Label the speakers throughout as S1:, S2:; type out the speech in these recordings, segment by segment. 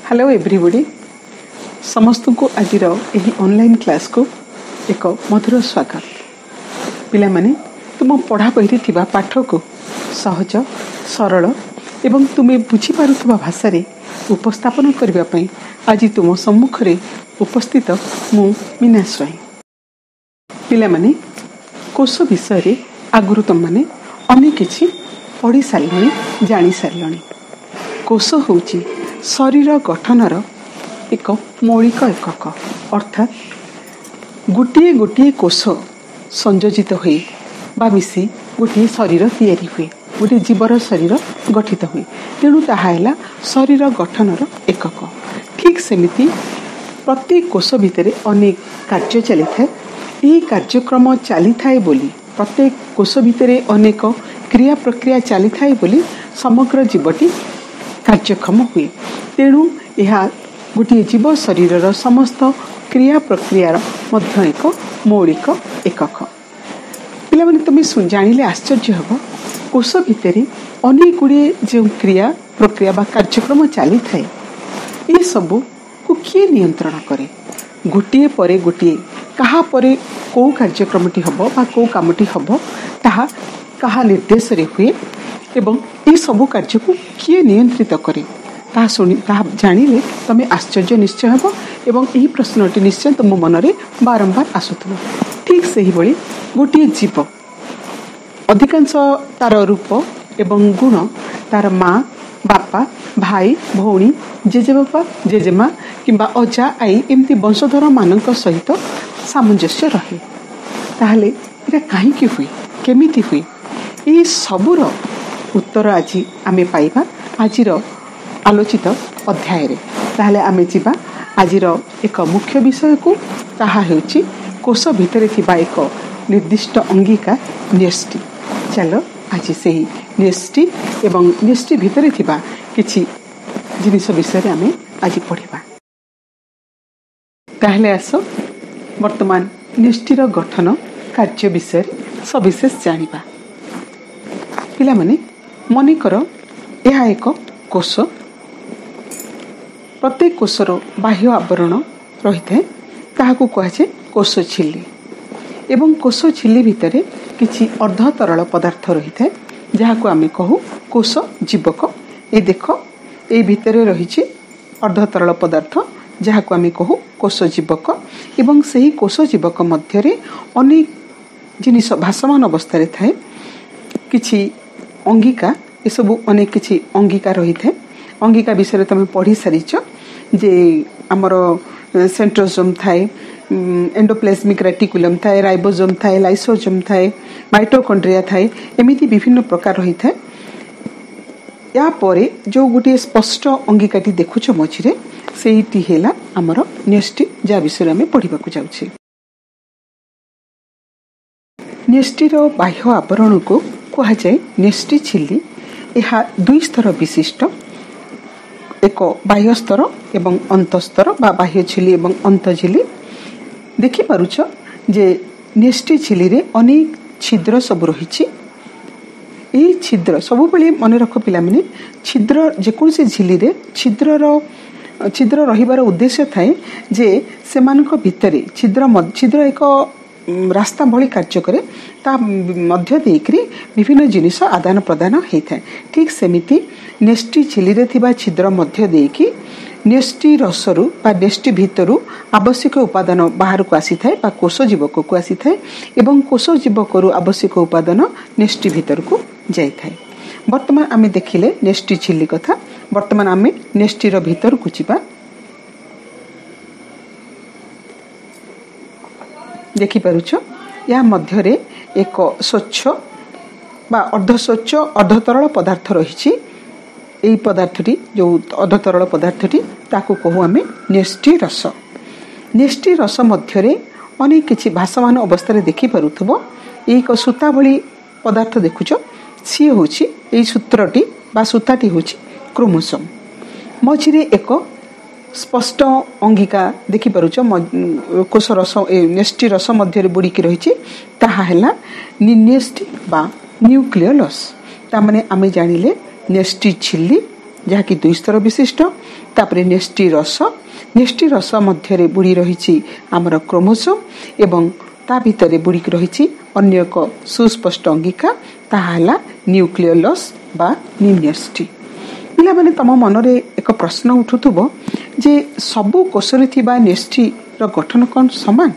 S1: Hello everybody, ସମସ୍ତଙ୍କୁ ଆଜିର ଏହି ଅନଲାଇନ୍ କ୍ଲାସ୍କୁ ଏକ ମଧୁର ସ୍ୱାଗତ। ପିଲାମାନେ, ତୁମ ପଢ଼ା ବହିରେ ଥିବା ପାଠକୁ ସହଜ, ସରଳ ଏବଂ ତୁମେ ବୁଝିପାରୁଥିବା ଭାଷାରେ ଉପସ୍ଥାପନ କରିବା ପାଇଁ ଆଜି ତୁମ ସମ୍ମୁଖରେ ଉପସ୍ଥିତ ମୁଁ ମୀନା ସ୍ୱାଇଁ। ପିଲାମାନେ, କୋଷ ବିଷୟରେ ଆଗରୁ ତୁମମାନେ ଅନେକ କିଛି ପଢ଼ି ସାରିଲଣି, ଜାଣି ସାରିଲଣି। କୋଷ ହେଉଛି ଶରୀର ଗଠନର ଏକ ମୌଳିକ ଏକକ, ଅର୍ଥାତ୍ ଗୋଟିଏ ଗୋଟିଏ କୋଷ ସଂଯୋଜିତ ହୋଇ ବା ମିଶି ଗୋଟିଏ ଶରୀର ତିଆରି ହୁଏ, ଗୋଟିଏ ଜୀବର ଶରୀର ଗଠିତ ହୁଏ। ତେଣୁ ତାହା ହେଲା ଶରୀର ଗଠନର ଏକକ। ଠିକ୍ ସେମିତି ପ୍ରତ୍ୟେକ କୋଷ ଭିତରେ ଅନେକ କାର୍ଯ୍ୟ ଚାଲିଥାଏ। ଏହି କାର୍ଯ୍ୟକ୍ରମ ଚାଲିଥାଏ ବୋଲି, ପ୍ରତ୍ୟେକ କୋଷ ଭିତରେ ଅନେକ କ୍ରିୟା ପ୍ରକ୍ରିୟା ଚାଲିଥାଏ ବୋଲି ସମଗ୍ର ଜୀବଟି କାର୍ଯ୍ୟକ୍ଷମ ହୁଏ। ତେଣୁ ଏହା ଗୋଟିଏ ଜୀବ ଶରୀରର ସମସ୍ତ କ୍ରିୟା ପ୍ରକ୍ରିୟାର ମଧ୍ୟ ଏକ ମୌଳିକ ଏକକ। ପିଲାମାନେ, ତୁମେ ଜାଣିଲେ ଆଶ୍ଚର୍ଯ୍ୟ ହେବ, କୋଷ ଭିତରେ ଅନେକ ଗୁଡ଼ିଏ ଯେଉଁ କ୍ରିୟା ପ୍ରକ୍ରିୟା ବା କାର୍ଯ୍ୟକ୍ରମ ଚାଲିଥାଏ, ଏସବୁକୁ କିଏ ନିୟନ୍ତ୍ରଣ କରେ? ଗୋଟିଏ ପରେ ଗୋଟିଏ କାହା ପରେ କେଉଁ କାର୍ଯ୍ୟକ୍ରମଟି ହେବ ବା କେଉଁ କାମଟି ହେବ, ତାହା କାହା ନିର୍ଦ୍ଦେଶରେ ହୁଏ ଏବଂ ଏସବୁ କାର୍ଯ୍ୟକୁ କିଏ ନିୟନ୍ତ୍ରିତ କରେ, ତାହା ଶୁଣି ତାହା ଜାଣିଲେ ତୁମେ ଆଶ୍ଚର୍ଯ୍ୟ ନିଶ୍ଚୟ ହେବ ଏବଂ ଏହି ପ୍ରଶ୍ନଟି ନିଶ୍ଚୟ ତୁମ ମନରେ ବାରମ୍ବାର ଆସୁଥିବ। ଠିକ୍ ସେହିଭଳି ଗୋଟିଏ ଜୀବ ଅଧିକାଂଶ ତାର ରୂପ ଏବଂ ଗୁଣ ତାର ମା, ବାପା, ଭାଇ, ଭଉଣୀ, ଜେଜେବାପା, ଜେଜେମା କିମ୍ବା ଅଜା, ଆଈ ଏମିତି ବଂଶଧରମାନଙ୍କ ସହିତ ସାମଞ୍ଜସ୍ୟ ରହେ। ତାହେଲେ ଏଇଟା କାହିଁକି ହୁଏ, କେମିତି ହୁଏ? ଏହି ସବୁର ଉତ୍ତର ଆଜି ଆମେ ପାଇବା ଆଜିର ଆଲୋଚିତ ଅଧ୍ୟାୟରେ। ତାହେଲେ ଆମେ ଯିବା ଆଜିର ଏକ ମୁଖ୍ୟ ବିଷୟକୁ, ତାହା ହେଉଛି କୋଷ ଭିତରେ ଥିବା ଏକ ନିର୍ଦ୍ଦିଷ୍ଟ ଅଙ୍ଗିକା ନ୍ୟଷ୍ଟି। ଚାଲ ଆଜି ସେହି ନ୍ୟଷ୍ଟି ଏବଂ ନ୍ୟଷ୍ଟି ଭିତରେ ଥିବା କିଛି ଜିନିଷ ବିଷୟରେ ଆମେ ଆଜି ପଢ଼ିବା। ତାହେଲେ ଆସ ବର୍ତ୍ତମାନ ନ୍ୟଷ୍ଟିର ଗଠନ କାର୍ଯ୍ୟ ବିଷୟରେ ସବିଶେଷ ଜାଣିବା। ପିଲାମାନେ, ମନେକର ଏହା ଏକ କୋଷ। ପ୍ରତ୍ୟେକ କୋଷର ବାହ୍ୟ ଆବରଣ ରହିଥାଏ, ତାହାକୁ କୁହାଯାଏ କୋଷ ଝିଲ୍ଲି। ଏବଂ କୋଷ ଝିଲ୍ଲି ଭିତରେ କିଛି ଅର୍ଦ୍ଧ ତରଳ ପଦାର୍ଥ ରହିଥାଏ, ଯାହାକୁ ଆମେ କହୁ କୋଷ ଜୀବକ। ଏ ଦେଖ, ଏଇ ଭିତରେ ରହିଛି ଅର୍ଦ୍ଧ ତରଳ ପଦାର୍ଥ, ଯାହାକୁ ଆମେ କହୁ କୋଷ ଜୀବକ। ଏବଂ ସେହି କୋଷ ଜୀବକ ମଧ୍ୟରେ ଅନେକ ଜିନିଷ ଭାସମାନ ଅବସ୍ଥାରେ ଥାଏ, କିଛି ଅଙ୍ଗିକା, ଏସବୁ ଅନେକ କିଛି ଅଙ୍ଗିକା ରହିଥାଏ। ଅଙ୍ଗିକା ବିଷୟରେ ତୁମେ ପଢ଼ି ସାରିଛ ଯେ ଆମର ସେଣ୍ଟ୍ରୋଜୋମ୍ ଥାଏ, ଏଣ୍ଡୋପ୍ଲାଜମିକ୍ ରେଟିକୁଲମ୍ ଥାଏ, ରାଇବୋଜୋମ୍ ଥାଏ, ଲାଇସୋଜୋମ୍ ଥାଏ, ମାଇଟୋକଣ୍ଡ୍ରିଆ ଥାଏ, ଏମିତି ବିଭିନ୍ନ ପ୍ରକାର ରହିଥାଏ। ୟା ପରେ ଯେଉଁ ଗୋଟିଏ ସ୍ପଷ୍ଟ ଅଙ୍ଗିକାଟି ଦେଖୁଛ ମଝିରେ, ସେଇଟି ହେଲା ଆମର ନ୍ୟଷ୍ଟି, ଯାହା ବିଷୟରେ ଆମେ ପଢ଼ିବାକୁ ଯାଉଛେ। ନ୍ୟଷ୍ଟିର ବାହ୍ୟ ଆବରଣକୁ କୁହାଯାଏ ନ୍ୟଷ୍ଟି ଝିଲ୍ଲି। ଏହା ଦୁଇ ସ୍ତର ବିଶିଷ୍ଟ, ଏକ ବାହ୍ୟ ସ୍ତର ଏବଂ ଅନ୍ତଃସ୍ତର ବା ବାହ୍ୟ ଝିଲ୍ଲି ଏବଂ ଅନ୍ତଃଝିଲ୍ଲି। ଦେଖିପାରୁଛ ଯେ ନ୍ୟଷ୍ଟି ଝିଲ୍ଲିରେ ଅନେକ ଛିଦ୍ର ସବୁ ରହିଛି। ଏହି ଛିଦ୍ର ସବୁବେଳେ ମନେ ରଖ ପିଲାମାନେ, ଛିଦ୍ର ଯେକୌଣସି ଝିଲ୍ଲିରେ ଛିଦ୍ର ରହିବାର ଉଦ୍ଦେଶ୍ୟ ଥାଏ ଯେ ସେମାନଙ୍କ ଭିତରେ ଛିଦ୍ର ଏକ ରାସ୍ତା ଭଳି କାର୍ଯ୍ୟ କରେ, ତା ମଧ୍ୟ ଦେଇକରି ବିଭିନ୍ନ ଜିନିଷ ଆଦାନ ପ୍ରଦାନ ହେଇଥାଏ। ଠିକ୍ ସେମିତି ନ୍ୟଷ୍ଟି ଝିଲ୍ଲିରେ ଥିବା ଛିଦ୍ର ମଧ୍ୟ ଦେଇକି ନ୍ୟଷ୍ଟି ରସରୁ ବା ନ୍ୟଷ୍ଟି ଭିତରୁ ଆବଶ୍ୟକ ଉପାଦାନ ବାହାରକୁ ଆସିଥାଏ ବା କୋଷ ଜୀବକକୁ ଆସିଥାଏ ଏବଂ କୋଷ ଜୀବକରୁ ଆବଶ୍ୟକ ଉପାଦାନ ନ୍ୟଷ୍ଟି ଭିତରକୁ ଯାଇଥାଏ। ବର୍ତ୍ତମାନ ଆମେ ଦେଖିଲେ ନ୍ୟଷ୍ଟି ଝିଲ୍ଲି କଥା। ବର୍ତ୍ତମାନ ଆମେ ନ୍ୟଷ୍ଟିର ଭିତରକୁ ଯିବା। ଦେଖିପାରୁଛ ଏହା ମଧ୍ୟରେ ଏକ ସ୍ୱଚ୍ଛ ବା ଅର୍ଦ୍ଧସ୍ୱଚ୍ଛ ଅର୍ଦ୍ଧତରଳ ପଦାର୍ଥ ରହିଛି। ଏହି ପଦାର୍ଥଟି ଯେଉଁ ଅର୍ଦ୍ଧତରଳ ପଦାର୍ଥଟି, ତାକୁ କହୁ ଆମେ ନ୍ୟଷ୍ଟି ରସ। ନ୍ୟଷ୍ଟି ରସ ମଧ୍ୟରେ ଅନେକ କିଛି ଭାସମାନ ଅବସ୍ଥାରେ ଦେଖିପାରୁଥିବ। ଏଇ ଏକ ସୂତା ଭଳି ପଦାର୍ଥ ଦେଖୁଛ, ସିଏ ହେଉଛି ଏଇ ସୂତ୍ରଟି ବା ସୂତାଟି ହେଉଛି କ୍ରୋମୋସୋମ୍। ମଝିରେ ଏକ ସ୍ପଷ୍ଟ ଅଙ୍ଗିକା ଦେଖିପାରୁଛ, କୋଷ ରସ ନ୍ୟଷ୍ଟି ରସ ମଧ୍ୟରେ ବୁଡ଼ିକି ରହିଛି, ତାହା ହେଲା ନ୍ୟଷ୍ଟି ବା ନ୍ୟୁକ୍ଲିଓଲସ୍। ତାମାନେ ଆମେ ଜାଣିଲେ ନ୍ୟଷ୍ଟି ଝିଲ୍ଲି, ଯାହାକି ଦୁଇ ସ୍ତର ବିଶିଷ୍ଟ, ତାପରେ ନ୍ୟଷ୍ଟି ରସ, ନ୍ୟଷ୍ଟି ରସ ମଧ୍ୟରେ ବୁଡ଼ି ରହିଛି ଆମର କ୍ରୋମୋଜୋମ୍ ଏବଂ ତା ଭିତରେ ବୁଡ଼ିକି ରହିଛି ଅନ୍ୟ ଏକ ସୁସ୍ପଷ୍ଟ ଅଙ୍ଗିକା, ତାହା ହେଲା ନ୍ୟୁକ୍ଲିଓଲସ୍ ବା ନ୍ୟୁନ୍ୟଷ୍ଟି। ପିଲାମାନେ, ତମ ମନରେ ଏକ ପ୍ରଶ୍ନ ଉଠୁଥିବ ଯେ ସବୁ କୋଷରେ ଥିବା ନ୍ୟଷ୍ଟିର ଗଠନ କ'ଣ ସମାନ?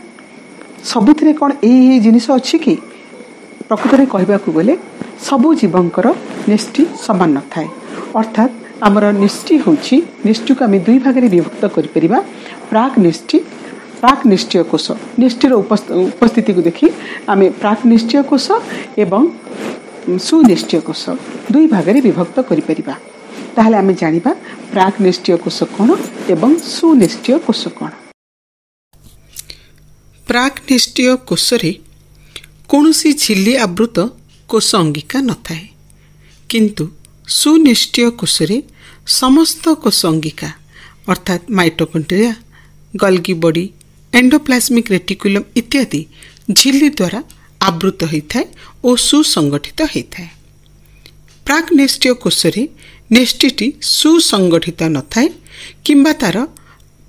S1: ସବୁଥିରେ କ'ଣ ଏଇ ଜିନିଷ ଅଛି କି? ପ୍ରକୃତରେ କହିବାକୁ ଗଲେ ସବୁ ଜୀବଙ୍କର ନ୍ୟଷ୍ଟି ସମାନ ନଥାଏ। ଅର୍ଥାତ୍ ଆମର ନ୍ୟଷ୍ଟି ହେଉଛି, ନ୍ୟଷ୍ଟିକୁ ଆମେ ଦୁଇ ଭାଗରେ ବିଭକ୍ତ କରିପାରିବା। ପ୍ରାକ୍ ନ୍ୟଷ୍ଟି, ପ୍ରାକ୍ ନ୍ୟଷ୍ଟିୟ କୋଷ। ନ୍ୟଷ୍ଟିର ଉପସ୍ଥିତିକୁ ଦେଖି ଆମେ ପ୍ରାକ୍ ନ୍ୟଷ୍ଟିୟ କୋଷ ଏବଂ ସୁନ୍ୟଷ୍ଟିୟ କୋଷ ଦୁଇ ଭାଗରେ ବିଭକ୍ତ କରିପାରିବା। ତାହେଲେ ଆମେ ଜାଣିବା ପ୍ରାକ୍ ନ୍ୟଷ୍ଟିୟ କୋଷ କ'ଣ ଏବଂ ସୁନ୍ୟଷ୍ଟିୟ କୋଷ କ'ଣ। ପ୍ରାକ୍ ନ୍ୟଷ୍ଟିୟ କୋଷରେ କୌଣସି ଝିଲ୍ଲି ଆବୃତ କୋଷ ଅଙ୍ଗିକା ନଥାଏ, କିନ୍ତୁ ସୁନ୍ୟଷ୍ଟିୟ କୋଷରେ ସମସ୍ତ କୋଷ ଅଙ୍ଗିକା ଅର୍ଥାତ୍ ମାଇଟୋକଣ୍ଡ୍ରିଆ, ଗଲ୍ଗି ବଡି, ଏଣ୍ଡୋପ୍ଲାଜମିକ୍ ରେଟିକୁଲମ୍ ଇତ୍ୟାଦି ଝିଲ୍ଲି ଦ୍ୱାରା ଆବୃତ ହୋଇଥାଏ ଓ ସୁସଂଗଠିତ ହୋଇଥାଏ। ପ୍ରାକ୍ ନ୍ୟଷ୍ଟିୟ କୋଷରେ ନ୍ୟଷ୍ଟିଟି ସୁସଂଗଠିତ ନଥାଏ କିମ୍ବା ତା'ର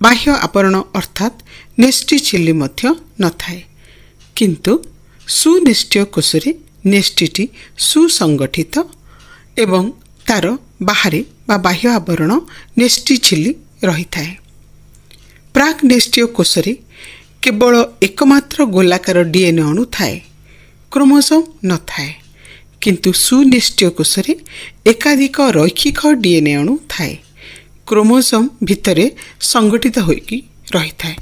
S1: ବାହ୍ୟ ଆବରଣ ଅର୍ଥାତ୍ ନ୍ୟଷ୍ଟି ଝିଲ୍ଲି ମଧ୍ୟ ନଥାଏ, କିନ୍ତୁ ସୁନ୍ୟଷ୍ଟିୟ କୋଷରେ ନ୍ୟଷ୍ଟିଟି ସୁସଂଗଠିତ ଏବଂ ତା'ର ବାହାରେ ବା ବାହ୍ୟ ଆବରଣ ନ୍ୟଷ୍ଟି ଝିଲ୍ଲି ରହିଥାଏ। ପ୍ରାକ୍ ନ୍ୟଷ୍ଟିୟ କୋଷରେ କେବଳ ଏକମାତ୍ର ଗୋଲାକାର ଡିଏନ୍ଏ ଅଣୁ ଥାଏ, କ୍ରୋମୋଜୋମ୍ ନଥାଏ, କିନ୍ତୁ ସୁନ୍ୟଷ୍ଟିୟ କୋଷରେ ଏକାଧିକ ରୈଖିକ ଡିଏନ୍ଏ ଅଣୁ ଥାଏ, କ୍ରୋମୋଜୋମ୍ ଭିତରେ ସଂଗଠିତ ହୋଇକି ରହିଥାଏ।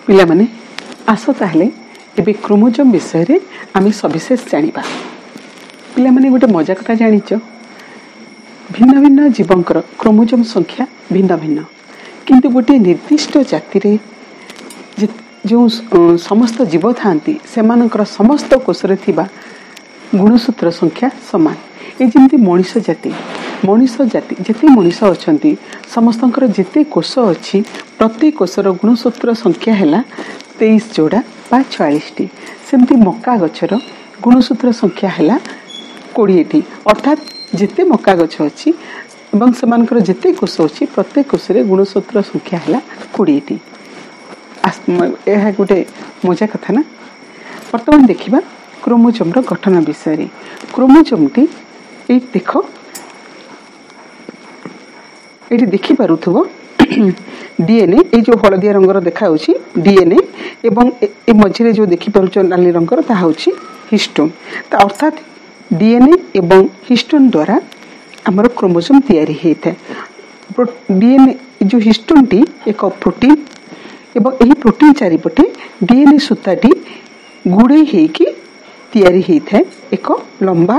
S1: ପିଲାମାନେ, ଆସ ତାହେଲେ ଏବେ କ୍ରୋମୋଜୋମ୍ ବିଷୟରେ ଆମେ ସବିଶେଷ ଜାଣିବା। ପିଲାମାନେ, ଗୋଟେ ମଜା କଥା ଜାଣିଛ? ଭିନ୍ନ ଭିନ୍ନ ଜୀବଙ୍କର କ୍ରୋମୋଜୋମ୍ ସଂଖ୍ୟା ଭିନ୍ନ ଭିନ୍ନ, କିନ୍ତୁ ଗୋଟିଏ ନିର୍ଦ୍ଦିଷ୍ଟ ଜାତିରେ ଯେଉଁ ସମସ୍ତ ଜୀବ ଥାଆନ୍ତି ସେମାନଙ୍କର ସମସ୍ତ କୋଷରେ ଥିବା ଗୁଣସୂତ୍ର ସଂଖ୍ୟା ସମାନ। ଏ ଯେମିତି ମଣିଷ ଜାତି, ମଣିଷ ଜାତି ଯେତେ ମଣିଷ ଅଛନ୍ତି ସମସ୍ତଙ୍କର ଯେତେ କୋଷ ଅଛି ପ୍ରତି କୋଷର ଗୁଣସୂତ୍ର ସଂଖ୍ୟା ହେଲା 23 ଯୋଡ଼ା ବା 46ଟି। ସେମିତି ମକା ଗଛର ଗୁଣସୂତ୍ର ସଂଖ୍ୟା ହେଲା 20ଟି। ଅର୍ଥାତ୍ ଯେତେ ମକା ଗଛ ଅଛି ଏବଂ ସେମାନଙ୍କର ଯେତେ କୋଷ ଅଛି ପ୍ରତ୍ୟେକ କୋଷରେ ଗୁଣସୂତ୍ର ସଂଖ୍ୟା ହେଲା 20ଟି। ଏହା ଗୋଟେ ମଜା କଥା ନା? ବର୍ତ୍ତମାନ ଦେଖିବା କ୍ରୋମୋଜୋମ୍ର ଗଠନ ବିଷୟରେ। କ୍ରୋମୋଜୋମ୍ଟି ଏଇ ଦେଖ, ଏଇଠି ଦେଖିପାରୁଥିବ ଡିଏନ୍ଏ, ଏଇ ଯେଉଁ ହଳଦିଆ ରଙ୍ଗର ଦେଖାଯାଉଛି ଡିଏନ୍ଏ, ଏବଂ ଏ ମଝିରେ ଯେଉଁ ଦେଖିପାରୁଛ ନାଲି ରଙ୍ଗର ତାହା ହେଉଛି ହିଷ୍ଟୋନ୍। ତା ଅର୍ଥାତ୍ ଡିଏନ୍ଏ ଏବଂ ହିଷ୍ଟୋନ୍ ଦ୍ୱାରା ଆମର କ୍ରୋମୋଜୋମ୍ ତିଆରି ହେଇଥାଏ। ଡିଏନ୍ଏ ଯେଉଁ ହିଷ୍ଟୋନ୍ଟି ଏକ ପ୍ରୋଟିନ୍ ଏବଂ ଏହି ପ୍ରୋଟିନ୍ ଚାରିପଟେ ଡିଏନ୍ଏ ସୂତାଟି ଗୁଡ଼େଇ ହେଇକି ତିଆରି ହେଇଥାଏ ଏକ ଲମ୍ବା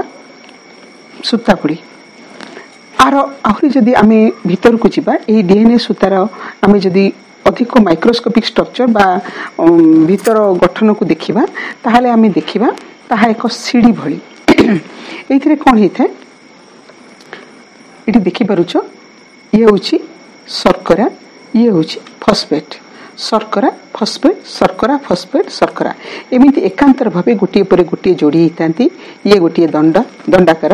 S1: ସୂତା ଭଳି। ଆର ଆହୁରି ଯଦି ଆମେ ଭିତରକୁ ଯିବା, ଏହି ଡିଏନ୍ଏ ସୂତାର ଆମେ ଯଦି ଅଧିକ ମାଇକ୍ରୋସ୍କୋପିକ୍ ଷ୍ଟ୍ରକ୍ଚର ବା ଭିତର ଗଠନକୁ ଦେଖିବା, ତାହେଲେ ଆମେ ଦେଖିବା ତାହା ଏକ ସିଡ଼ି ଭଳି। ଏଇଥିରେ କ'ଣ ହେଇଥାଏ ଏଠି ଦେଖିପାରୁଛ, ଇଏ ହେଉଛି ଶର୍କରା, ଇଏ ହେଉଛି ଫସ୍ଫେଟ୍। ଶର୍କରା ଫସ୍ଫେଟ୍, ଶର୍କରା ଫସ୍ଫେଟ୍, ଶର୍କରା, ଏମିତି ଏକାନ୍ତର ଭାବେ ଗୋଟିଏ ପରେ ଗୋଟିଏ ଯୋଡ଼ି ହେଇଥାନ୍ତି। ଇଏ ଗୋଟିଏ ଦଣ୍ଡ, ଦଣ୍ଡାକାର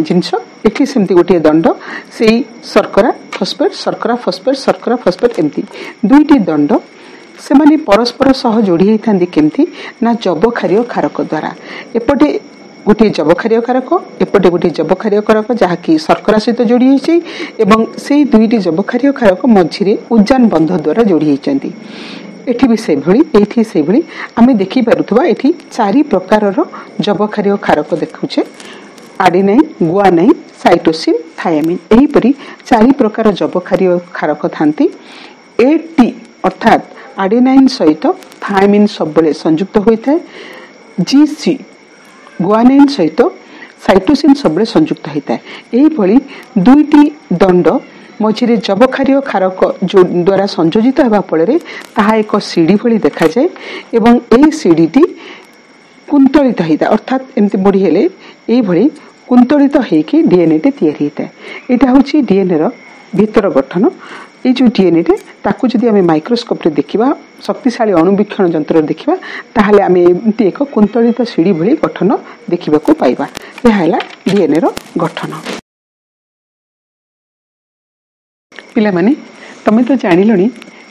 S1: ଜିନିଷ, ଏଠି ସେମିତି ଗୋଟିଏ ଦଣ୍ଡ, ସେଇ ଶର୍କରା ଫସ୍ଫେଟ୍, ଶର୍କରା ଫସ୍ଫେଟ୍, ଶର୍କରା ଫସ୍ଫେଟ୍, ଏମିତି ଦୁଇଟି ଦଣ୍ଡ ସେମାନେ ପରସ୍ପର ସହ ଯୋଡ଼ି ହେଇଥାନ୍ତି। କେମିତି ନା ଯବକ୍ଷାରୀୟ ଖାରକ ଦ୍ୱାରା। ଏପଟେ ଗୋଟିଏ ଯବକ୍ଷାରୀୟ କାରକ, ଏପଟେ ଗୋଟିଏ ଯବକ୍ଷାରୀୟ କାରକ ଯାହାକି ଶର୍କରା ସହିତ ଯୋଡ଼ି ହେଇଛି, ଏବଂ ସେଇ ଦୁଇଟି ଯବକ୍ଷାରୀୟ କାରକ ମଝିରେ ଉଜାନ ବନ୍ଧ ଦ୍ୱାରା ଯୋଡ଼ି ହେଇଛନ୍ତି। ଏଠି ବି ସେଇଭଳି, ଏଇଠି ସେଇଭଳି ଆମେ ଦେଖିପାରୁଥିବା ଏଠି 4 ପ୍ରକାରର ଯବକ୍ଷାରୀୟ ଖାରକ ଦେଖୁଛେ, ଆଡେନାଇନ୍, ଗୁଆନାଇନ୍, ସାଇଟୋସିନ୍, ଥାୟାମିନ୍। ଏହିପରି 4 ପ୍ରକାର ଯବକ୍ଷାରୀୟ ଖାରକ ଥାନ୍ତି। ଏ ଟି ଅର୍ଥାତ୍ ଆଡେନାଇନ୍ ସହିତ ଥାୟାମିନ୍ ସବୁବେଳେ ସଂଯୁକ୍ତ ହୋଇଥାଏ। ଜି ସି ଗୁଆନାଇନ୍ ସହିତ ସାଇଟୋସିନ୍ ସବୁବେଳେ ସଂଯୁକ୍ତ ହୋଇଥାଏ। ଏହିଭଳି ଦୁଇଟି ଦଣ୍ଡ ମଝିରେ ଯବକ୍ଷାରୀୟ ଖାରକ ଦ୍ୱାରା ସଂଯୋଜିତ ହେବା ଫଳରେ ତାହା ଏକ ସିଡ଼ି ଭଳି ଦେଖାଯାଏ ଏବଂ ଏହି ସିଡ଼ିଟି କୁନ୍ତଳିତ ହୋଇଥାଏ, ଅର୍ଥାତ୍ ଏମିତି ମୋଡ଼ି ହେଲେ ଏଇଭଳି କୁନ୍ତଳିତ ହେଇକି ଡିଏନ୍ଏଟି ତିଆରି ହେଇଥାଏ। ଏଇଟା ହେଉଛି ଡିଏନ୍ଏର ଭିତର ଗଠନ। ଏଇ ଯେଉଁ ଡିଏନ୍ଏଟି ତାକୁ ଯଦି ଆମେ ମାଇକ୍ରୋସ୍କୋପ୍ରେ ଦେଖିବା, ଶକ୍ତିଶାଳୀ ଅଣୁବୀକ୍ଷଣ ଯନ୍ତ୍ରରେ ଦେଖିବା, ତାହେଲେ ଆମେ ଏମିତି ଏକ କୁନ୍ତଳିତ ସିଡ଼ି ଭଳି ଗଠନ ଦେଖିବାକୁ ପାଇବା। ଏହା ହେଲା ଡିଏନ୍ଏର ଗଠନ। ପିଲାମାନେ, ତମେ ତ ଜାଣିଲଣି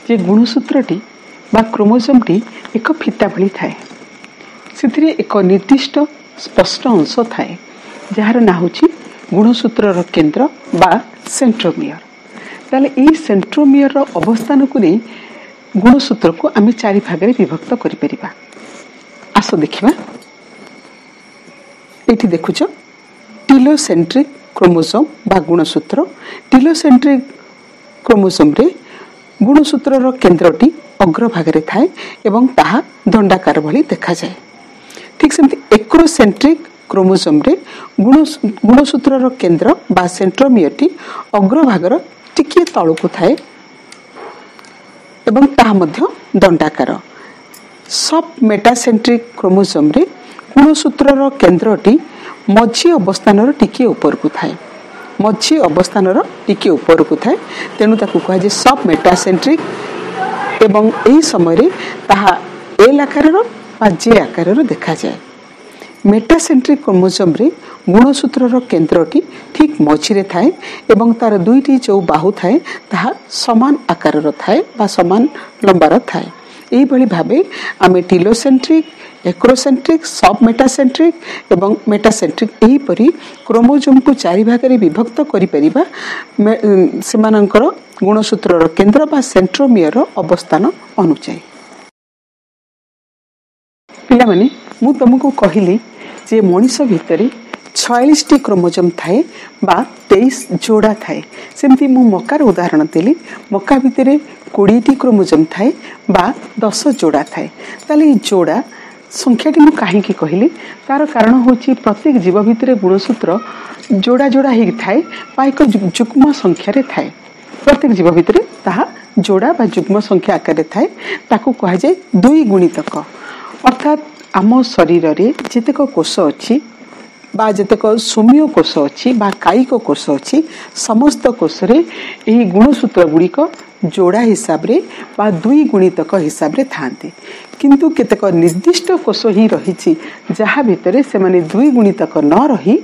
S1: ଯେ ଗୁଣସୂତ୍ରଟି ବା କ୍ରୋମୋଜୋମଟି ଏକ ଫିତା ଭଳି ଥାଏ। ସେଥିରେ ଏକ ନିର୍ଦ୍ଦିଷ୍ଟ ସ୍ପଷ୍ଟ ଅଂଶ ଥାଏ, ଯାହାର ନାଁ ହେଉଛି ଗୁଣସୂତ୍ରର କେନ୍ଦ୍ର ବା ସେଣ୍ଟ୍ରୋମିୟର। ତାହେଲେ ଏହି ସେଣ୍ଟ୍ରୋମିୟରର ଅବସ୍ଥାନକୁ ନେଇ ଗୁଣସୂତ୍ରକୁ ଆମେ ଚାରି ଭାଗରେ ବିଭକ୍ତ କରିପାରିବା। ଆସ ଦେଖିବା। ଏଇଠି ଦେଖୁଛ ଟିଲୋସେଣ୍ଟ୍ରିକ୍ କ୍ରୋମୋଜୋମ୍ ବା ଗୁଣସୂତ୍ର। ଟିଲୋସେଣ୍ଟ୍ରିକ୍ କ୍ରୋମୋଜୋମ୍ରେ ଗୁଣସୂତ୍ରର କେନ୍ଦ୍ରଟି ଅଗ୍ରଭାଗରେ ଥାଏ ଏବଂ ତାହା ଦଣ୍ଡାକାର ଭଳି ଦେଖାଯାଏ। ଠିକ୍ ସେମିତି ଏକ୍ରୋସେଣ୍ଟ୍ରିକ୍ କ୍ରୋମୋଜୋମ୍ରେ ଗୁଣସୂତ୍ରର କେନ୍ଦ୍ର ବା ସେଣ୍ଟ୍ରୋମିୟରଟି ଅଗ୍ରଭାଗର ଟିକିଏ ତଳକୁ ଥାଏ ଏବଂ ତାହା ମଧ୍ୟ ଦଣ୍ଡାକାର। ସବ୍ ମେଟାସେଣ୍ଟ୍ରିକ୍ କ୍ରୋମୋଜୋମ୍ରେ ଗୁଣସୂତ୍ରର କେନ୍ଦ୍ରଟି ମଝି ଅବସ୍ଥାନର ଟିକିଏ ଉପରକୁ ଥାଏ, ମଝି ଅବସ୍ଥାନର ଟିକିଏ ଉପରକୁ ଥାଏ, ତେଣୁ ତାକୁ କୁହାଯାଏ ସବ୍ ମେଟାସେଣ୍ଟ୍ରିକ୍ ଏବଂ ଏହି ସମୟରେ ତାହା ଏଲ୍ ଆକାରର ବା ଜେ ଆକାରର ଦେଖାଯାଏ। ମେଟାସେଣ୍ଟ୍ରିକ୍ କ୍ରୋମୋଜୋମ୍ରେ ଗୁଣସୂତ୍ରର କେନ୍ଦ୍ରଟି ଠିକ୍ ମଝିରେ ଥାଏ ଏବଂ ତାର ଦୁଇଟି ଯେଉଁ ବାହୁ ଥାଏ ତାହା ସମାନ ଆକାରର ଥାଏ ବା ସମାନ ଲମ୍ବାର ଥାଏ। ଏହିଭଳି ଭାବେ ଆମେ ଟିଲୋସେଣ୍ଟ୍ରିକ୍, ଏକ୍ରୋସେଣ୍ଟ୍ରିକ୍, ସବ୍ ମେଟାସେଣ୍ଟ୍ରିକ୍ ଏବଂ ମେଟାସେଣ୍ଟ୍ରିକ୍ ଏହିପରି କ୍ରୋମୋଜୋମ୍କୁ ଚାରି ଭାଗରେ ବିଭକ୍ତ କରିପାରିବା ସେମାନଙ୍କର ଗୁଣସୂତ୍ରର କେନ୍ଦ୍ର ବା ସେଣ୍ଟ୍ରୋମିୟରର ଅବସ୍ଥାନ ଅନୁଯାୟୀ। ପିଲାମାନେ, ମୁଁ ତୁମକୁ କହିଲି ଯେ ମଣିଷ ଭିତରେ 46ଟି କ୍ରୋମୋଜୋମ୍ ଥାଏ ବା 23 ଯୋଡ଼ା ଥାଏ। ସେମିତି ମୁଁ ମକାର ଉଦାହରଣ ଦେଲି। ମକା ଭିତରେ 20ଟି କ୍ରୋମୋଜୋମ୍ ଥାଏ ବା 10 ଯୋଡ଼ା ଥାଏ। ତାହେଲେ ଏଇ ଯୋଡ଼ା ସଂଖ୍ୟାଟି ମୁଁ କାହିଁକି କହିଲି? ତାର କାରଣ ହେଉଛି ପ୍ରତ୍ୟେକ ଜୀବ ଭିତରେ ଗୁଣସୂତ୍ର ଯୋଡ଼ା ଯୋଡ଼ା ହେଇକି ଥାଏ ବା ଏକ ଯୁଗ୍ମ ସଂଖ୍ୟାରେ ଥାଏ। ପ୍ରତ୍ୟେକ ଜୀବ ଭିତରେ ତାହା ଯୋଡ଼ା ବା ଯୁଗ୍ମ ସଂଖ୍ୟା ଆକାରରେ ଥାଏ, ତାକୁ କୁହାଯାଏ ଦୁଇ ଗୁଣିତକ। ଅର୍ଥାତ୍ ଆମ ଶରୀରରେ ଯେତେକ କୋଷ ଅଛି ବା ଯେତେକ ସୌମ୍ୟ କୋଷ ଅଛି ବା କାୟିକ କୋଷ ଅଛି, ସମସ୍ତ କୋଷରେ ଏହି ଗୁଣସୂତ୍ର ଗୁଡ଼ିକ ଯୋଡ଼ା ହିସାବରେ ବା ଦୁଇ ଗୁଣିତକ ହିସାବରେ ଥାଆନ୍ତି। କିନ୍ତୁ କେତେକ ନିର୍ଦ୍ଦିଷ୍ଟ କୋଷ ହିଁ ରହିଛି ଯାହା ଭିତରେ ସେମାନେ ଦୁଇ ଗୁଣିତକ ନ ରହି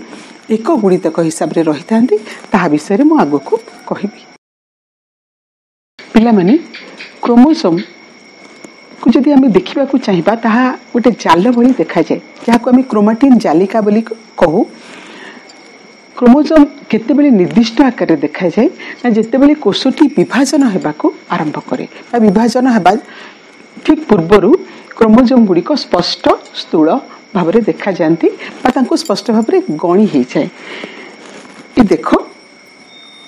S1: ଏକ ଗୁଣିତକ ହିସାବରେ ରହିଥାନ୍ତି। ତାହା ବିଷୟରେ ମୁଁ ଆଗକୁ କହିବି। ପିଲାମାନେ, କ୍ରୋମୋଜୋମ୍ କୁ ଯଦି ଆମେ ଦେଖିବାକୁ ଚାହିଁବା ତାହା ଗୋଟେ ଜାଲ ଭଳି ଦେଖାଯାଏ, ଯାହାକୁ ଆମେ କ୍ରୋମାଟିନ୍ ଜାଲିକା ବୋଲି କହୁ। କ୍ରୋମୋଜୋମ୍ କେତେବେଳେ ନିର୍ଦ୍ଦିଷ୍ଟ ଆକାରରେ ଦେଖାଯାଏ ନା ଯେତେବେଳେ କୋଷଟି ବିଭାଜନ ହେବାକୁ ଆରମ୍ଭ କରେ ବା ବିଭାଜନ ହେବା ଠିକ୍ ପୂର୍ବରୁ କ୍ରୋମୋଜୋମ୍ ଗୁଡ଼ିକ ସ୍ପଷ୍ଟ ସ୍ଥୂଳ ଭାବରେ ଦେଖାଯାଆନ୍ତି ବା ତାଙ୍କୁ ସ୍ପଷ୍ଟ ଭାବରେ ଗଣି ହେଇଯାଏ। ଏ ଦେଖ,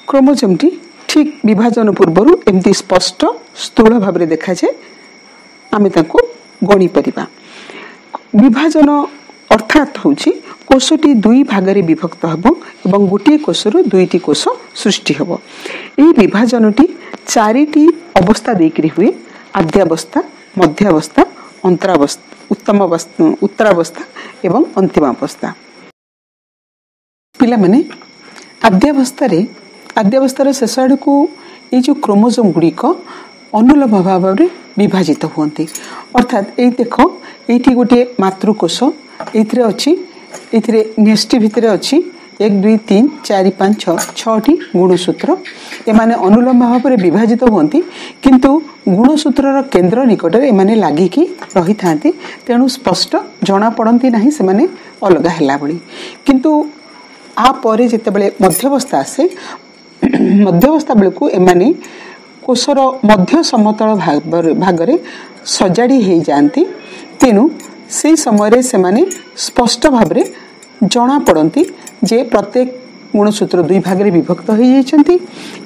S1: କ୍ରୋମୋଜୋମ୍ଟି ଠିକ୍ ବିଭାଜନ ପୂର୍ବରୁ ଏମିତି ସ୍ପଷ୍ଟ ସ୍ଥୂଳ ଭାବରେ ଦେଖାଯାଏ, ଆମେ ତାଙ୍କୁ ଗଣିପାରିବା। ବିଭାଜନ ଅର୍ଥାତ୍ ହେଉଛି କୋଷଟି ଦୁଇ ଭାଗରେ ବିଭକ୍ତ ହେବ ଏବଂ ଗୋଟିଏ କୋଷରୁ ଦୁଇଟି କୋଷ ସୃଷ୍ଟି ହେବ। ଏହି ବିଭାଜନଟି ଚାରିଟି ଅବସ୍ଥା ଦେଇକରି ହୁଏ: ଆଦ୍ୟାବସ୍ଥା, ମଧ୍ୟାବସ୍ଥା, ଅନ୍ତରାବସ୍ଥା, ଉତ୍ତମ ଉତ୍ତରାବସ୍ଥା ଏବଂ ଅନ୍ତିମାବସ୍ଥା। ପିଲାମାନେ, ଆଦ୍ୟାବସ୍ଥାର ଶେଷ ଆଡ଼କୁ ଏଇ ଯେଉଁ କ୍ରୋମୋଜୋମ୍ ଗୁଡ଼ିକ ଅନୁଲମ୍ବ ଭାବରେ ବିଭାଜିତ ହୁଅନ୍ତି। ଅର୍ଥାତ୍ ଏଇ ଦେଖ, ଏଇଠି ଗୋଟିଏ ମାତୃକୋଷ ଏଇଥିରେ ଅଛି, ଏଇଥିରେ ନ୍ୟଷ୍ଟି ଭିତରେ ଅଛି 1 2 3 4 5 6, 6ଟି ଗୁଣସୂତ୍ର। ଏମାନେ ଅନୁଲମ୍ବ ଭାବରେ ବିଭାଜିତ ହୁଅନ୍ତି, କିନ୍ତୁ ଗୁଣସୂତ୍ରର କେନ୍ଦ୍ର ନିକଟରେ ଏମାନେ ଲାଗିକି ରହିଥାନ୍ତି, ତେଣୁ ସ୍ପଷ୍ଟ ଜଣାପଡ଼ନ୍ତି ନାହିଁ ସେମାନେ ଅଲଗା ହେଲା ଭଳି। କିନ୍ତୁ ଆ ପରେ ଯେତେବେଳେ ମଧ୍ୟବସ୍ଥା ଆସେ, ମଧ୍ୟବସ୍ଥା ବେଳକୁ ଏମାନେ କୋଷର ମଧ୍ୟ ସମତଳ ଭାଗରେ ସଜାଡ଼ି ହେଇଯାଆନ୍ତି, ତେଣୁ ସେହି ସମୟରେ ସେମାନେ ସ୍ପଷ୍ଟ ଭାବରେ ଜଣାପଡ଼ନ୍ତି ଯେ ପ୍ରତ୍ୟେକ ଗୁଣସୂତ୍ର ଦୁଇ ଭାଗରେ ବିଭକ୍ତ ହୋଇଯାଇଛନ୍ତି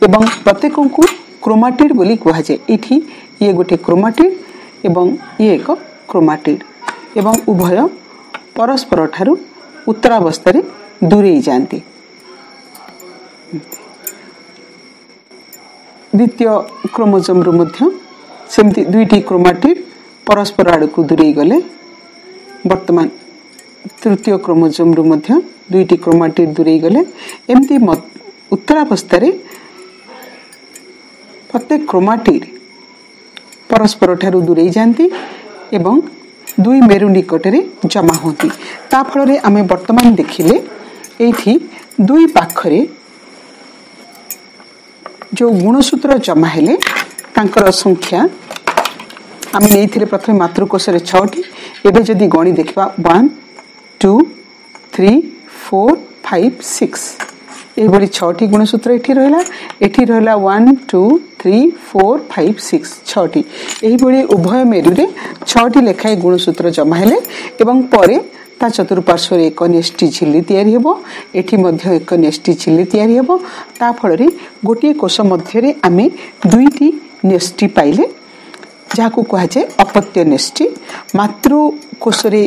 S1: ଏବଂ ପ୍ରତ୍ୟେକଙ୍କୁ କ୍ରୋମାଟିଡ୍ ବୋଲି କୁହାଯାଏ। ଏଇଠି ଇଏ ଗୋଟିଏ କ୍ରୋମାଟିଡ୍ ଏବଂ ଇଏ ଏକ କ୍ରୋମାଟିଡ୍ ଏବଂ ଉଭୟ ପରସ୍ପର ଠାରୁ ଉତ୍ତରାବସ୍ଥାରେ ଦୂରେଇ ଯାଆନ୍ତି। ଦ୍ୱିତୀୟ କ୍ରୋମୋଜୋମ୍ରୁ ମଧ୍ୟ ସେମିତି ଦୁଇଟି କ୍ରୋମାଟିଡ୍ ପରସ୍ପର ଆଡ଼କୁ ଦୂରେଇ ଗଲେ। ବର୍ତ୍ତମାନ ତୃତୀୟ କ୍ରୋମୋଜୋମ୍ରୁ ମଧ୍ୟ ଦୁଇଟି କ୍ରୋମାଟିଡ୍ ଦୂରେଇ ଗଲେ। ଏମିତି ଉତ୍ତରାବସ୍ଥାରେ ପ୍ରତ୍ୟେକ କ୍ରୋମାଟିଡ୍ ପରସ୍ପର ଠାରୁ ଦୂରେଇ ଯାଆନ୍ତି ଏବଂ ଦୁଇ ମେରୁ ନିକଟରେ ଜମା ହୁଅନ୍ତି। ତା ଫଳରେ ଆମେ ବର୍ତ୍ତମାନ ଦେଖିଲେ ଏଇଠି ଦୁଇ ପାଖରେ ଯେଉଁ ଗୁଣସୂତ୍ର ଜମା ହେଲେ ତାଙ୍କର ସଂଖ୍ୟା ଆମେ ନେଇଥିଲେ ପ୍ରଥମେ ମାତୃକୋଷରେ 6ଟି, ଏବେ ଯଦି ଗଣି ଦେଖିବା 1 2 3 4 5 6, ଏଇଭଳି 6ଟି ଗୁଣସୂତ୍ର ଏଠି ରହିଲା। ଏଠି ରହିଲା 1 2 3 4 5 6, 6ଟି। ଏହିଭଳି ଉଭୟ ମେରୁରେ 6ଟି ଲେଖାଏଁ ଗୁଣସୂତ୍ର ଜମା ହେଲେ ଏବଂ ପରେ ତା ଚତୁଃପାର୍ଶ୍ୱରେ ଏକ ନେଷ୍ଟି ଝିଲ୍ଲି ତିଆରି ହେବ, ଏଠି ମଧ୍ୟ ଏକ ନେଷ୍ଟି ଝିଲ୍ଲି ତିଆରି ହେବ। ତା ଫଳରେ ଗୋଟିଏ କୋଷ ମଧ୍ୟରେ ଆମେ 2ଟି ନେଷ୍ଟି ପାଇଲେ, ଯାହାକୁ କୁହାଯାଏ ଅପତ୍ୟ ନେଷ୍ଟି। ମାତୃକୋଷରେ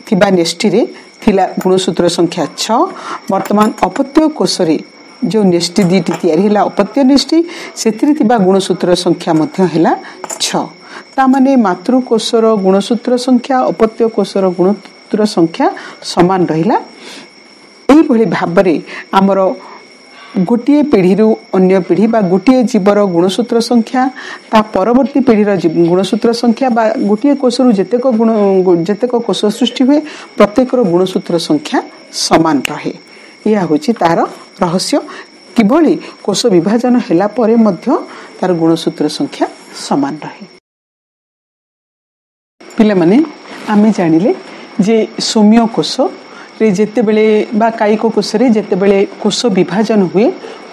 S1: ଥିବା ନେଷ୍ଟିରେ ଥିଲା ଗୁଣସୂତ୍ର ସଂଖ୍ୟା 6, ବର୍ତ୍ତମାନ ଅପତ୍ୟ କୋଷରେ ଯେଉଁ ନେଷ୍ଟି 2ଟି ତିଆରି ହେଲା ଅପତ୍ୟ ନେଷ୍ଟି, ସେଥିରେ ଥିବା ଗୁଣସୂତ୍ର ସଂଖ୍ୟା ମଧ୍ୟ ହେଲା 6। ତା ମାନେ ମାତୃକୋଷର ଗୁଣସୂତ୍ର ସଂଖ୍ୟା ଅପତ୍ୟ କୋଷର ଗୁଣସୂତ୍ର ସଂଖ୍ୟା ସମାନ ରହିଲା। ଏହିଭଳି ଭାବରେ ଆମର ଗୋଟିଏ ପିଢ଼ିରୁ ଅନ୍ୟ ପିଢ଼ି ବା ଗୋଟିଏ ଜୀବର ଗୁଣସୂତ୍ର ସଂଖ୍ୟା ତା ପରବର୍ତ୍ତୀ ପିଢ଼ିର ଗୁଣସୂତ୍ର ସଂଖ୍ୟା ବା ଗୋଟିଏ କୋଷରୁ ଯେତେକ କୋଷ ସୃଷ୍ଟି ହୁଏ ପ୍ରତ୍ୟେକର ଗୁଣସୂତ୍ର ସଂଖ୍ୟା ସମାନ ରହେ। ଏହା ହେଉଛି ତାର ରହସ୍ୟ, କିଭଳି କୋଷ ବିଭାଜନ ହେଲା ପରେ ମଧ୍ୟ ତାର ଗୁଣସୂତ୍ର ସଂଖ୍ୟା ସମାନ ରହେ। ପିଲାମାନେ, ଆମେ ଜାଣିଲେ ଯେ ସୌମ୍ୟ କୋଷରେ ଯେତେବେଳେ ବା କାୟିକ କୋଷରେ ଯେତେବେଳେ କୋଷ ବିଭାଜନ ହୁଏ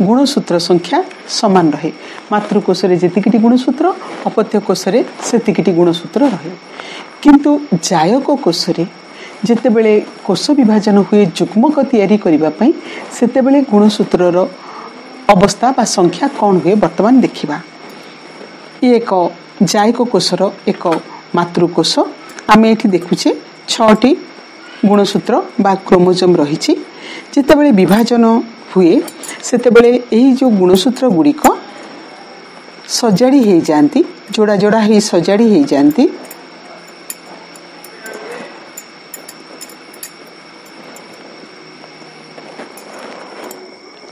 S1: ଗୁଣସୂତ୍ର ସଂଖ୍ୟା ସମାନ ରହେ। ମାତୃକୋଷରେ ଯେତିକିଟି ଗୁଣସୂତ୍ର ଅପତ୍ୟ କୋଷରେ ସେତିକିଟି ଗୁଣସୂତ୍ର ରହେ। କିନ୍ତୁ ଜାୟକ କୋଷରେ ଯେତେବେଳେ କୋଷ ବିଭାଜନ ହୁଏ ଯୁଗ୍ମକ ତିଆରି କରିବା ପାଇଁ, ସେତେବେଳେ ଗୁଣସୂତ୍ରର ଅବସ୍ଥା ବା ସଂଖ୍ୟା କ'ଣ ହୁଏ ବର୍ତ୍ତମାନ ଦେଖିବା। ଇଏ ଏକ ଜାୟକ କୋଷର ଏକ ମାତୃକୋଷ। ଆମେ ଏଠି ଦେଖୁଛେ 6ଟି ଗୁଣସୂତ୍ର ବା କ୍ରୋମୋଜୋମ୍ ରହିଛି। ଯେତେବେଳେ ବିଭାଜନ ହୁଏ ସେତେବେଳେ ଏହି ଯେଉଁ ଗୁଣସୂତ୍ର ଗୁଡ଼ିକ ସଜାଡ଼ି ହେଇଯାଆନ୍ତି, ଯୋଡ଼ା ଯୋଡ଼ା ହେଇ ସଜାଡ଼ି ହେଇଯାଆନ୍ତି।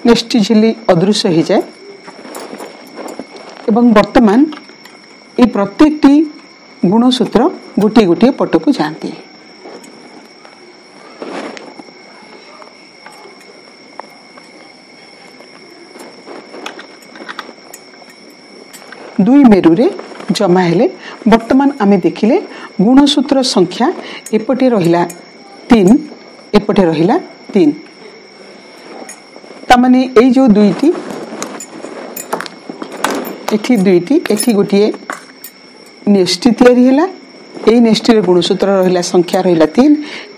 S1: ନେଷ୍ଟି ଝିଲ୍ଲି ଅଦୃଶ୍ୟ ହେଇଯାଏ ଏବଂ ବର୍ତ୍ତମାନ এই ପ୍ରତ୍ୟେକଟି ଗୁଣସୂତ୍ର ଗୋଟିଏ ଗୋଟିଏ ପଟକୁ ଯାଆନ୍ତି। ଦୁଇ ମେରୁରେ ଜମା ହେଲେ ବର୍ତ୍ତମାନ ଆମେ ଦେଖିଲେ ଗୁଣସୂତ୍ର ସଂଖ୍ୟା ଏପଟେ ରହିଲା 3, ଏପଟେ ରହିଲା 3। ତାମାନେ ଏଇ ଯେଉଁ 2ଟି, ଏଠି 2ଟି, ଏଠି ଗୋଟିଏ ନେଷ୍ଟି ତିଆରି ହେଲା। ଏଇ ନେଷ୍ଟିରେ ଗୁଣସୂତ୍ର ରହିଲା ସଂଖ୍ୟା ରହିଲା 3,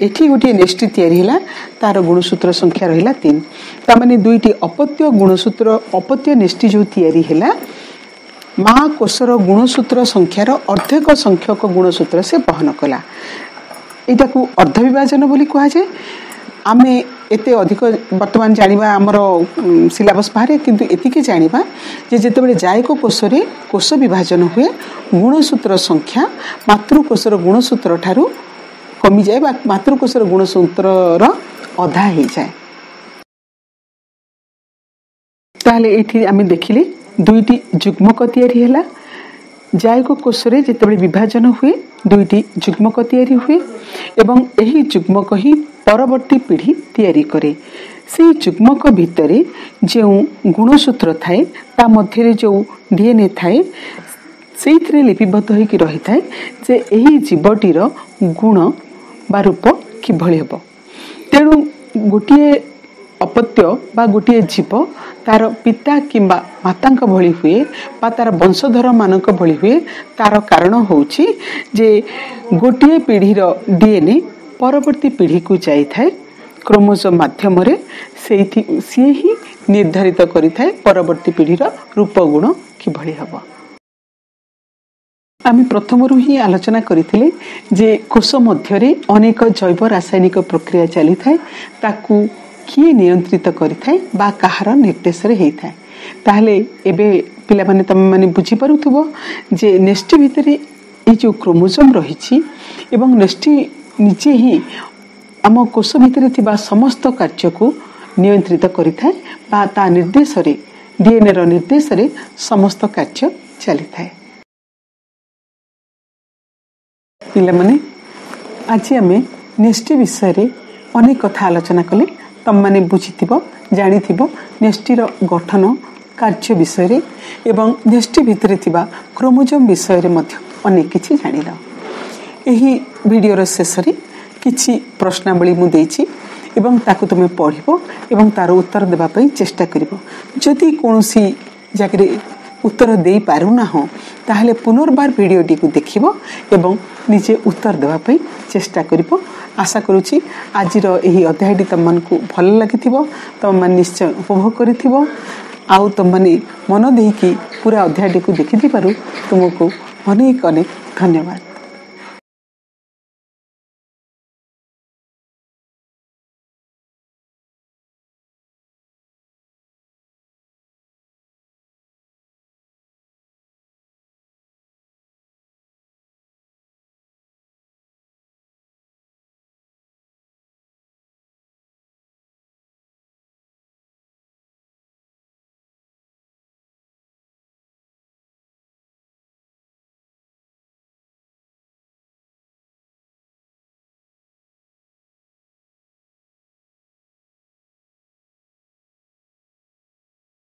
S1: ଏଠି ଗୋଟିଏ ନେଷ୍ଟି ତିଆରି ହେଲା ତାର ଗୁଣସୂତ୍ର ସଂଖ୍ୟା ରହିଲା 3। ତାମାନେ 2ଟି ଅପତ୍ୟ ଗୁଣସୂତ୍ର ଅପତ୍ୟ ନେଷ୍ଟି ଯେଉଁ ତିଆରି ହେଲା, ମା କୋଷର ଗୁଣସୂତ୍ର ସଂଖ୍ୟାର ଅର୍ଦ୍ଧେକ ସଂଖ୍ୟକ ଗୁଣସୂତ୍ର ସେ ବହନ କଲା। ଏଇଟାକୁ ଅର୍ଦ୍ଧ ବିଭାଜନ ବୋଲି କୁହାଯାଏ। ଆମେ ଏତେ ଅଧିକ ବର୍ତ୍ତମାନ ଜାଣିବା ଆମର ସିଲାବସ୍ ବାହାରେ, କିନ୍ତୁ ଏତିକି ଜାଣିବା ଯେ ଯେତେବେଳେ ଜାୟକ କୋଷରେ କୋଷ ବିଭାଜନ ହୁଏ ଗୁଣସୂତ୍ର ସଂଖ୍ୟା ମାତୃକୋଷର ଗୁଣସୂତ୍ର ଠାରୁ କମିଯାଏ ବା ମାତୃକୋଷର ଗୁଣସୂତ୍ରର ଅଧା ହେଇଯାଏ। ତାହେଲେ ଏଇଠି ଆମେ ଦେଖିଲେ 2ଟି ଯୁଗ୍ମକ ତିଆରି ହେଲା। ଜାୟକ କୋଷରେ ଯେତେବେଳେ ବିଭାଜନ ହୁଏ 2ଟି ଯୁଗ୍ମକ ତିଆରି ହୁଏ ଏବଂ ଏହି ଯୁଗ୍ମକ ହିଁ ପରବର୍ତ୍ତୀ ପିଢ଼ି ତିଆରି କରେ। ସେଇ ଯୁଗ୍ମକ ଭିତରେ ଯେଉଁ ଗୁଣସୂତ୍ର ଥାଏ ତା ମଧ୍ୟରେ ଯେଉଁ ଡିଏନ୍ଏ ଥାଏ ସେଇଥିରେ ଲିପିବଦ୍ଧ ହୋଇକି ରହିଥାଏ ଯେ ଏହି ଜୀବଟିର ଗୁଣ ବା ରୂପ କିଭଳି ହେବ। ତେଣୁ ଗୋଟିଏ ଅପତ୍ୟ ବା ଗୋଟିଏ ଜୀବ ତାର ପିତା କିମ୍ବା ମାତାଙ୍କ ଭଳି ହୁଏ ବା ତାର ବଂଶଧରମାନଙ୍କ ଭଳି ହୁଏ, ତାର କାରଣ ହେଉଛି ଯେ ଗୋଟିଏ ପିଢ଼ିର ଡିଏନ୍ଏ ପରବର୍ତ୍ତୀ ପିଢ଼ିକୁ ଯାଇଥାଏ କ୍ରୋମୋଜୋମ୍ ମାଧ୍ୟମରେ, ସେଇଥି ସିଏ ହିଁ ନିର୍ଦ୍ଧାରିତ କରିଥାଏ ପରବର୍ତ୍ତୀ ପିଢ଼ିର ରୂପ ଗୁଣ କିଭଳି ହେବ। ଆମେ ପ୍ରଥମରୁ ହିଁ ଆଲୋଚନା କରିଥିଲେ ଯେ କୋଷ ମଧ୍ୟରେ ଅନେକ ଜୈବ ରାସାୟନିକ ପ୍ରକ୍ରିୟା ଚାଲିଥାଏ, ତାକୁ କିଏ ନିୟନ୍ତ୍ରିତ କରିଥାଏ ବା କାହାର ନିର୍ଦ୍ଦେଶରେ ହେଇଥାଏ। ତାହେଲେ ଏବେ ପିଲାମାନେ ତମେମାନେ ବୁଝିପାରୁଥିବ ଯେ ନେଷ୍ଟି ଭିତରେ ଏଇ ଯେଉଁ କ୍ରୋମୋଜୋମ୍ ରହିଛି ଏବଂ ନେଷ୍ଟି ନିଜେ ହିଁ ଆମ କୋଷ ଭିତରେ ଥିବା ସମସ୍ତ କାର୍ଯ୍ୟକୁ ନିୟନ୍ତ୍ରିତ କରିଥାଏ ବା ତା ନିର୍ଦ୍ଦେଶରେ ଡିଏନ୍ଏର ନିର୍ଦ୍ଦେଶରେ ସମସ୍ତ କାର୍ଯ୍ୟ ଚାଲିଥାଏ। ପିଲାମାନେ, ଆଜି ଆମେ ନେଷ୍ଟି ବିଷୟରେ ଅନେକ କଥା ଆଲୋଚନା କଲେ। ତମମାନେ ବୁଝିଥିବ, ଜାଣିଥିବ ନେଷ୍ଟିର ଗଠନ କାର୍ଯ୍ୟ ବିଷୟରେ ଏବଂ ନ୍ୟଷ୍ଟି ଭିତରେ ଥିବା କ୍ରୋମୋଜୋମ୍ ବିଷୟରେ ମଧ୍ୟ ଅନେକ କିଛି ଜାଣିଲ। ଏହି ଭିଡ଼ିଓର ଶେଷରେ କିଛି ପ୍ରଶ୍ନାବଳୀ ମୁଁ ଦେଇଛି ଏବଂ ତାକୁ ତୁମେ ପଢ଼ିବ ଏବଂ ତାର ଉତ୍ତର ଦେବା ପାଇଁ ଚେଷ୍ଟା କରିବ। ଯଦି କୌଣସି ଜାଗାରେ ଉତ୍ତର ଦେଇପାରୁନାହଁ, ତାହେଲେ ପୁନର୍ବାର ଭିଡ଼ିଓଟିକୁ ଦେଖିବ ଏବଂ ନିଜେ ଉତ୍ତର ଦେବା ପାଇଁ ଚେଷ୍ଟା କରିବ। ଆଶା କରୁଛି ଆଜିର ଏହି ଅଧ୍ୟାୟଟି ତୁମମାନଙ୍କୁ ଭଲ ଲାଗିଥିବ, ତୁମେମାନେ ନିଶ୍ଚୟ ଉପଭୋଗ କରିଥିବ। ଆଉ ତୁମମାନେ ମନ ଦେଇକି ପୁରା ଅଧ୍ୟାୟଟିକୁ ଦେଖିଥିବାରୁ ତୁମକୁ ଅନେକ ଅନେକ ଧନ୍ୟବାଦ।